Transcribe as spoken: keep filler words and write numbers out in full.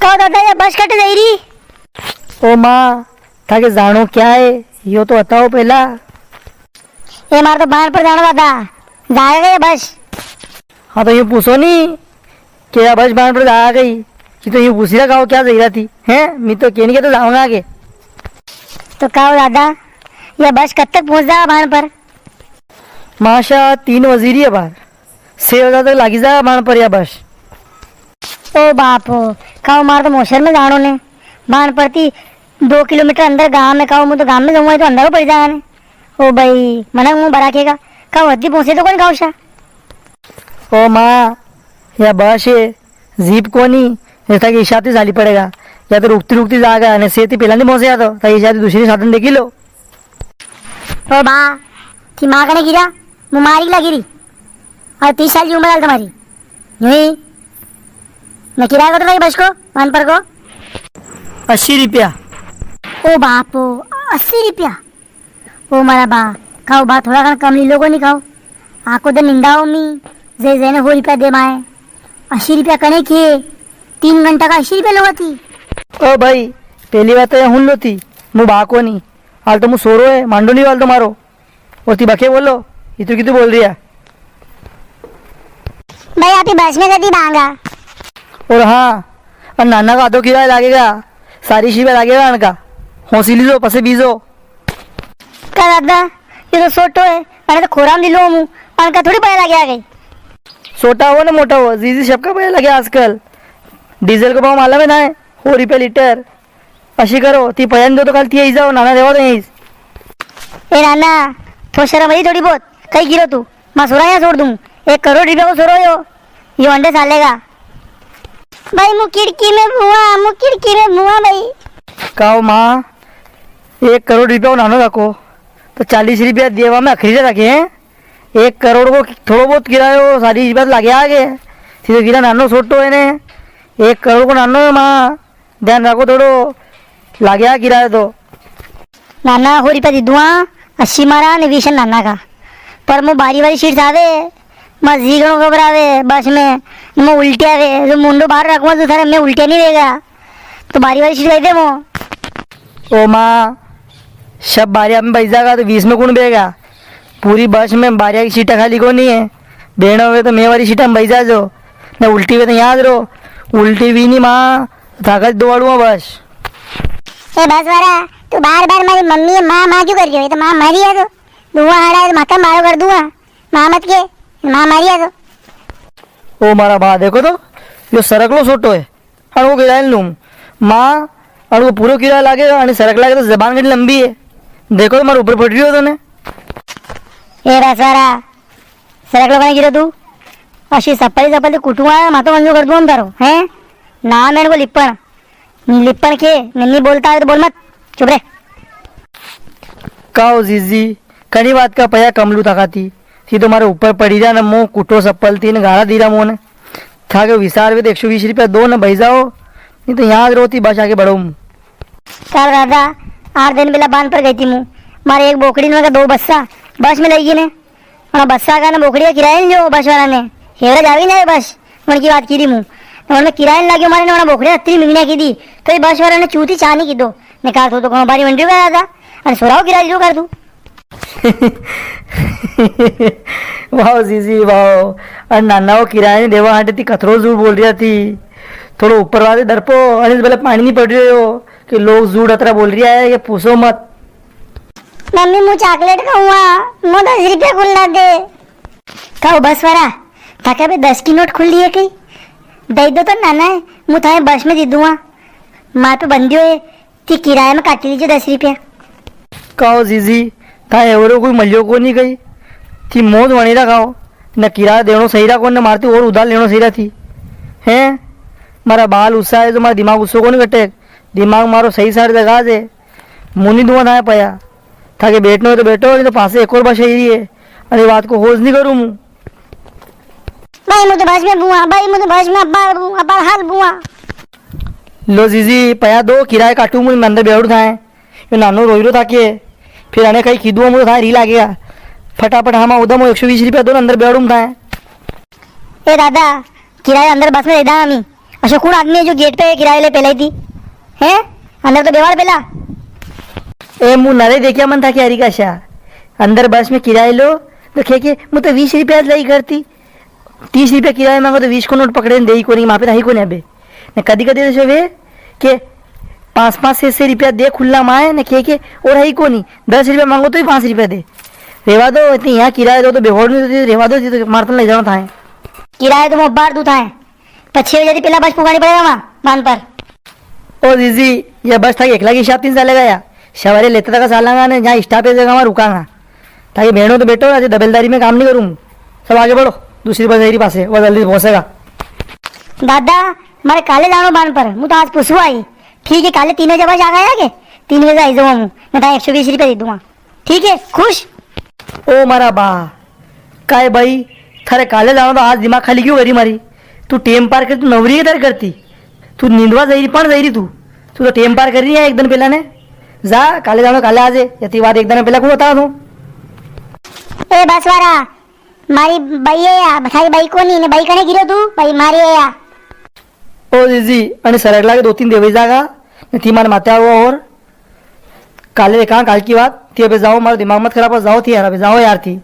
कहो दादा, या बस कटे जाई री? ओ माँ, थाके जाणो क्या है, यो तो बताओ पेला। ए, मारे तो बाणपुर जाणो दादा, जाएगा या बस? हाँ, तो यूं पूछो नी कि या बस बाणपुर जाएगा ही, कि तो यूं पूछी रा, कहो क्या जाई रा थी, हैं? मैं तो केनी के तो जाऊंगा आगे। तो कहो दादा, या बस कद तक पहुंच जाएगा बाणपुर? माँ सा, तीन बजी री है बार, छह बजे तक लागी जा बाणपुर या बस। ओ बाप, काऊ मार तो मोसर में जाणो ने, बाणपुर ती दो किलोमीटर अंदर गांव में, काऊ मूं तो गांव में जाऊंगा तो अंदर पड़ी जागा ने। ओ भाई, मना मूं बराकेगा, काऊ हद्दी पहुंचे तो कोनी काऊ सा। ओ माँ, या बस है, जीप कोनी, ये थाके हिसाब ती चाली पड़ेगा, या तो रुकती रुकती जागा, ने सेती पेला नी पहुंचे या तो, थाके हिसाब ती दूसरी साधन देखी लो। ओ बा, थी माँ कने गिरा, मूं मारी लागी री। और तीस साल की उम्र हाल तुम्हारी। यूं ही। न किराया को तो भाई बस को, बाणपुर को? अस्सी रुपया। ओ बापो, अस्सी रुपया? ओ मारा बा, खाओ बा, थोड़ा घणा कम ली लो को नी खाओ। आको दिन निंदा हो मी, जे जेने हो रुपया दे माए। अस्सी रुपया कने के, तीन घंटा का अस्सी रुपया लोगा थी। ओ भाई, पेली बात तो या हुन लो थी, मूं बा कोनी। हाल तो मूं सोरो है, मांडो नी हाल तो मारो। और ती बके बोलो, इतु कितु बोल रिया? भाई, आपी बस में कदी बांगा? और हाँ, और नाना का आधो किराया लागेगा, सारी शिवे लागेगा अणका। हौसी लीजो, पसे बीजो। का दादा, यो तो सोटो है, अणे तो खोराम लीलो मूं, अणका थोड़ी पया लागे आगे। सोटा हो ना मोटा हो, जीजी सबका पया लागे आजकल। डीजल को भाव मालूम है ना है, हो रुपया लीटर। अशी करो, ती पया नी दो तो काल ती आई जाओ, नाना रेवा तो यहीं। ए नाना, थो शर्म आई थोड़ी बहुत, कई गिरो तू, मां सोरा यहाँ छोड़ दूं, एक करोड़ रुपया को सोरो यो, यो अंडे सालेगा। भाई, मूं खिड़की में बुआ, मूं खिड़की में बुआ भाई। काओ माँ, एक करोड़ रुपया को नानो रखो, तो चालीस रुपया देवा में अखरी रखे हैं। एक करोड़ को थोड़ो बहुत किरायो, सारी बात लागे आगे। सीधे किरा नानो सोटो है ने, एक करोड़ को नानो है माँ। ध्यान राखो थोड़ो, लाग्या किरायो तो। नाना, हो रुपया दे दूंगा, अस्सी मारा ने बीस नाना का। पर मूं बारी वाली सीट चावे, मां जी घणो घबरावे बस में, मूं उल्टी आवे, जो मुंडो बाहर रखूंगा तो थारे में उल्टिया नी वेगा। तो बारी वाली सीट दे दे मूं। ओ माँ, सब बारिया में बैठ जागा तो बीस में कुण बेगा? पूरी बस में बारिया की सीटा खाली कोनी है। बेणो हुए तो मैं वाली सीटा में बैठ जाजो, ने उल्टी हुए तो यहाँ रो। उल्टी भी नी माँ, ताकत दो आड़ू बस। ए बस वाला, तू बार बार मारी मम्मी है माँ माँ क्यों कर रही हो? ये तो माँ मारी है तो। धुआं आड़ा है तो माथा मारो कर दूंगा। माँ मत के, माँ मारी है तो। ओ मारा बा, देखो तो, यो सरकलो सोटो है। अणको किराया लूं। माँ, अणको पूरो किराया लागे, अणी सरक लागे तो जबान घणी लंबी है। देखो तो मारे ऊपर पड़ रही हो तूने। ए बस वाला, सरक लो कने गिरो तू। अशी सप्पली सप्पली कुटुआ है, माथो मंजो कर दूं हम तारो, हैं? नाम है इनको लिपण। लिपण के, नन्नी बोलता है तो बोल मत, चुप रे। काओ जीजी, कणी बात का पया कमलू तका थी, थी तो मारे ऊपर पड़ी रहा ना, मो कुटो सप्पल थी ना, गाला दी रहा मो ने। थाके विसार वे तो एक सौ बीस रुपया दो ना भाई जाओ, नी तो यहाँ रोती बस आगे बढ़ो मु। कर दादा, आठ दिन पहला बांध पर गई थी मु, मारे एक बोकड़ी ने दो बस्सा बस में लई गई ने। हाँ, बस्सा का ना बोकड़ी का किराया नी जो बस वाला ने, हेवरा जावी ना बस, उनकी बात की दी मु। तो उनमें किराया नी लाग्यो मारे ने, उन्हें बोकड़ी अतरी मिंगना की दी, तो ये बस वाला ने चूती चाह नी की दो। ने कहा, "तो, तो कौन भारी मंडी का दादा, अरे सोराव किराया जो कर तू।" वाह जीजी, वाह। अरे नाना, वो किराया नी देवा हाटे थी कतरो जूठ बोल रही थी। थोड़ो ऊपर वाले डरपो, अरे भले पानी नी पड़ रही हो कि लोग जूठ अतरा बोल रही है, ये पूछो मत। मम्मी, मु चॉकलेट खाऊंगा, मु दस रुपया खुलना दे। कहो बस वाला, थाके अबे दस की नोट खुल रही है कई? दे दो तो नाना है, मु थाए बस में दे दूंगा। मार पे बंदियो है, थी किराया में काटी लीजिए दस रुपया। कहो जीजी, थाए एवरो कोई मलियो को नी कई? थी मौज वणी रा खाओ, न किराया देणो सही रा को, न मारती और उधार लेणो सही रा थी। हैं? मारा बाल उसा है तो मारा दिमाग उसो को नी कटे, दिमाग मारो सही सारी जगह है। मु नी दूंगा थाए पया। थाके बैठनो है तो बैठो, नी तो पासे एक और बस आई रही है। अरे बात को होश नी करूं मु। भाई, मु तो बस में बुआ, भाई, मु तो बस में अपार बुआ, अपार हाल बुआ। लो जीजी, पया दो, किराए काटू मु, मैं अंदर बैठू थाए। यो नानो रोई रो थाके। फिर अने कई खीदू मु तो थाए री लागेगा। फटाफट हामा उदम हो, एक सौ बीस रुपया दो, अंदर बैठू थाए। ए दादा, किराया अंदर बस में दे दा हमी। अशो कुण आदमी है जो गेट पे किराए ले पेला ही थी? हैं? अंदर तो बेवाड़ पेला। ए, मु नरे देखिया मन था कि हरी का शा। अंदर बस में किराए लो, तो खे के, मु तो बीस रुपया लाई करती। तीस रुपया किराए मांगो तो बीस को नोट पकड़े ने दे ही कोनी, मां पे तो ही कोनी अबे। ने कदी कदी तो शो वे के पाँच पाँच छह छह रुपया दे खुला माए, ने खे के और ही कोनी, दस रुपया मांगो तो ही पाँच रुपया दे। रेवा दो, इतनी यहाँ किराए दो तो बेहोड़ नहीं होती, रेवा दो, जी तो मारतन ले जाओ थाए। किराए तो मैं बार दू थाए। पर छह बजे थी पेला बस पुगानी पड़ेगा वहाँ बांध पर। ओ जीजी, ये बस थाके एकला की हिसाब तीन साल गया। सवारी लेते तक सालांगा ने जहाँ स्टॉप है जगह वहाँ रुकांगा। ताकि बहनों तो बैठो, आज डबलदारी में काम नहीं करूँ। सब आगे बढ़ो, दूसरी बस आई री पासे, वो जल्दी पहुँचेगा। दादा, मारे काले जानो बांध पर, मु तो आज पूछवा आई। ठीक है, काले तीन बजे बस आ गया के? तीन बजे आई जाऊँ मु, मैं ताकि एक सौ बीस रुपया दे दूंगा। ठीक है, खुश? ओ मारा बा, काय भाई, थारे काले जानो तो आज दिमाग खाली क्यों करी मारी? तू टेम पार कर, तू नवरी के दर करती। तू नींदवा जाई री, पण जाई री तू। तू तो टेम पार करी री है एक दिन पेला ने। जा, काले जानो, काले आजे। यती बात एक दिन पेला को बता दूं। ए बस वाला, मारी बाई है या, थारी बाई कोनी ने, बाई कने गिरो तू, बाई मारी है या। ओ जीजी, अने सरगला के दो तीन देवे जागा, ने थी मार माते आओ और काले देखा काल की बात, थी अबे जाओ, मारो दिमाग मत खराब करो, जाओ थी यार, अबे जाओ यार थी।